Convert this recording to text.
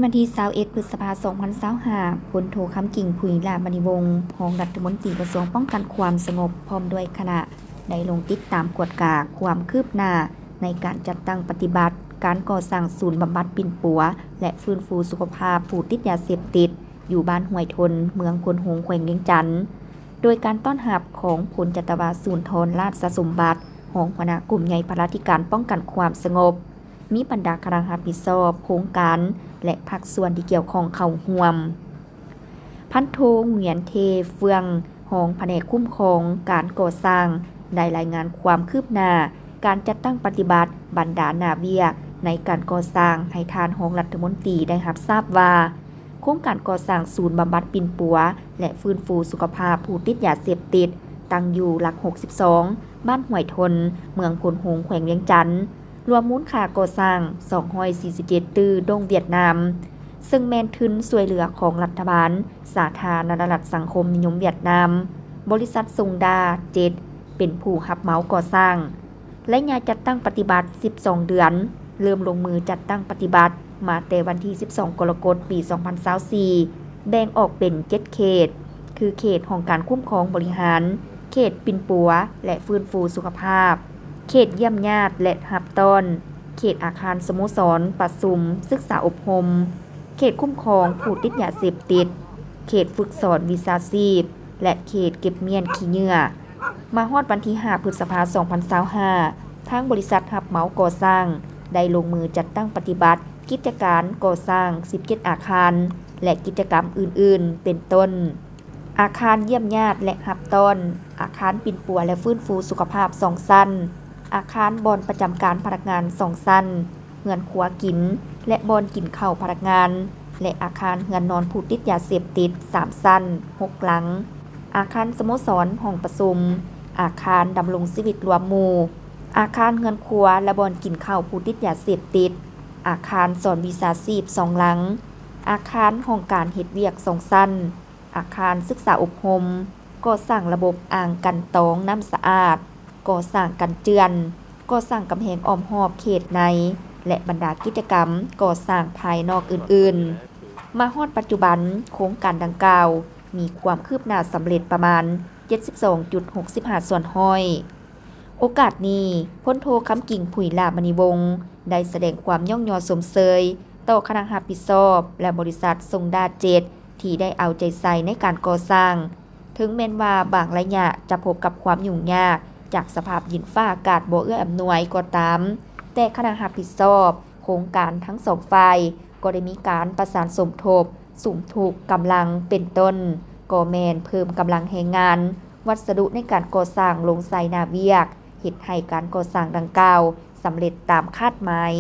ວັນທີຊາວເອັດ ພຶດສະພາ ສອງພັນຊາວຫ້າ ພົນໂທ ຄຳກິ່ງ ຜຸຍຫຼ້າມະນີວົງ ຮອງລັດຖະມົນຕີກະຊວງປ້ອງກັນຄວາມສະຫງົບ ພ້ອມດ້ວຍຄະນະ ໄດ້ລົງຕິດຕາມກວດກາຄວາມຄືບໜ້າໃນການຈັດຕັ້ງປະຕິບັດການກໍ່ສ້າງສູນບຳບັດປິ່ນປົວ ແລະ ຟື້ນຟູສຸຂະພາບຜູ້ຕິດຢາເສບຕິດ ຢູ່ບ້ານຫ້ວຍທົນ ເມືອງໂພນໂຮງ ແຂວງວຽງຈັນ ໂດຍການຕ້ອນຮັບຂອງພົນຈັດຕະວາ ສູນທອນ ລາດສະສົມບັດ ຮອງຫົວໜ້າກົມໃຫຍ່ພະລາທິການປ້ອງກັນຄວາມສະຫງົບ, ມີບັນດາຄະນະຮັບຜິດຊອບໂຄງການ ແລະ ພາກສ່ວນທີ່ກ່ຽວຂ້ອງເຂົ້າຮ່ວມ. ພັນໂທ ຫງວຽນ ເທເຟືອງ ຮອງພະແນກຄຸ້ມຄອງການກໍ່ສ້າງ ໄດ້ລາຍງານຄວາມຄືບໜ້າການຈັດຕັ້ງປະຕິບັດບັນດາໜ້າວຽກໃນການກໍ່ສ້າງໃຫ້ທ່ານຮອງລັດຖະມົນຕີໄດ້ຮັບຊາບວ່າ ໂຄງການກໍ່ສ້າງສູນບຳບັດປິ່ນປົວ ແລະ ຟື້ນຟູສຸຂະພາບຜູ້ຕິດຢາເສບຕິດ ຕັ້ງຢູ່ຫຼັກຫົກສິບສອງ ບ້ານຫ້ວຍທົນ ເມືອງໂພນໂຮງ ແຂວງວຽງຈັນ, ລວມມູນຄ່າກໍ່ສ້າງ ສອງຮ້ອຍສີ່ສິບເຈັດຕື້ດົງຫວຽດນາມ, ເຊິ່ງແມ່ນທຶນຊ່ວຍເຫຼືອຂອງລັດຖະບານ ສາທາລະນະລັດສັງຄົມນິຍົມຫວຽດນາມ, ບໍລິສັດຊົງດາ ເຈັດ ເປັນຜູ້ຮັບເໝົາກໍ່ສ້າງ. ໄລຍະຈັດຕັ້ງປະຕິບັດ ສິບສອງເດືອນ, ເລີ່ມລົງມືຈັດຕັ້ງປະຕິບັດມາແຕ່ວັນທີ ສິບສອງ ກໍລະກົດ ປີ ສອງພັນຊາວສີ່ ແບ່ງອອກເປັນ ເຈັດ ເຂດ ຄື ເຂດຫ້ອງການຄຸ້ມຄອງບໍລິຫານ, ເຂດປິ່ນປົວ ແລະ ຟື້ນຟູສຸຂະພາບ, ເຂດຢ້ຽມຍາດ ແລະ ຮັບຕ້ອນ, ເຂດອາຄານສະໂມສອນ, ປະຊຸມ, ສຶກສາອົບຮົມ, ເຂດຄຸ້ມຄອງຜູ້ຕິດຢາເສບຕິດ, ເຂດຝຶກສອນວິຊາຊີບ ແລະ ເຂດເກັບມ້ຽນຂີ້ເຫຍື້ອ. ມາຮອດວັນທີ ຫ້າ ພຶດສະພາ ສອງພັນຊາວຫ້າ ທາງບໍລິສັດຮັບເໝົາກໍ່ສ້າງ ໄດ້ລົງມືຈັດຕັ້ງປະຕິບັດກິດຈະການກໍ່ສ້າງ ສິບເຈັດ ອາຄານ ແລະ ກິດຈະກຳອື່ນໆ ເປັນຕົ້ນ ອາຄານຢ້ຽມຍາດ ແລະ ຮັບຕ້ອນ, ອາຄານປິ່ນປົວ ແລະ ຟື້ນຟູສຸຂະພາບ ສອງ ຊັ້ນ, ອາຄານບ່ອນປະຈຳການພະນັກງານ ສອງ ຊັ້ນ, ເຮືອນຄົວກິນ ແລະ ບ່ອນກິນເຂົ້າພະນັກງານ ແລະ ອາຄານເຮືອນນອນຜູ້ຕິດຢາເສບຕິດ ສາມ ຊັ້ນ ຫົກ ຫຼັງ, ອາຄານສະໂມສອນ, ຫ້ອງປະຊຸມ, ອາຄານດຳລົງຊີວິດລວມໝູ່, ອາຄານເຮືອນຄົວ ແລະ ບ່ອນກິນເຂົ້າຜູ້ຕິດຢາເສບຕິດ, ອາຄານສອນວິຊາຊີບ ສອງ ຫຼັງ, ອາຄານຫ້ອງການເຮັດວຽກ ສອງ ຊັ້ນ, ອາຄານສຶກສາອົບຮົມ, ກໍ່ສ້າງລະບົບອ່າງກັ່ນຕອງນ້ຳສະອາດ, ກໍ່ສ້າງກັນເຈື່ອນ, ກໍ່ສ້າງກຳແພງອ້ອມຮອບເຂດໃນ ແລະ ບັນດາກິດຈະກຳກໍ່ສ້າງພາຍນອກອື່ນໆ. ມາຮອດປັດຈຸບັນ, ໂຄງການດັ່ງກ່າວມີຄວາມຄືບໜ້າສຳເລັດປະມານ ເຈັດສິບສອງຈຸດຫົກສິບຫ້າ ສ່ວນຮ້ອຍ. ໂອກາດນີ້, ພົນໂທ ຄຳກິ່ງ ຜຸຍຫຼ້າມະນີວົງ ໄດ້ສະແດງຄວາມຍ້ອງຍໍຊົມເຊີຍຕໍ່ຄະນະຮັບຜິດຊອບ ແລະ ບໍລິສັດຊົງດາ ເຈັດ ທີ່ໄດ້ເອົາໃຈໃສ່ໃນການກໍ່ສ້າງ. ເຖິງແມ່ນວ່າບາງໄລຍະຈະພົບກັບຄວາມຫຍຸ້ງຍາກຈາກສະພາບດິນຟ້າອາກາດບໍ່ເອື້ອອຳນວຍກໍຕາມ, ແຕ່ຄະນະຮັບຜິດຊອບໂຄງການທັງສອງຝ່າຍກໍໄດ້ມີການປະສານສົມທົບ, ສຸມທຸກກຳລັງ ເປັນຕົ້ນ ກໍແມ່ນເພີ່ມກຳລັງແຮງງານ, ວັດສະດຸໃນການກໍ່ສ້າງລົງໃສ່ໜ້າວຽກ, ເຮັດໃຫ້ການກໍ່ສ້າງດັ່ງກ່າວສຳເລັດຕາມຄາດໝາຍ.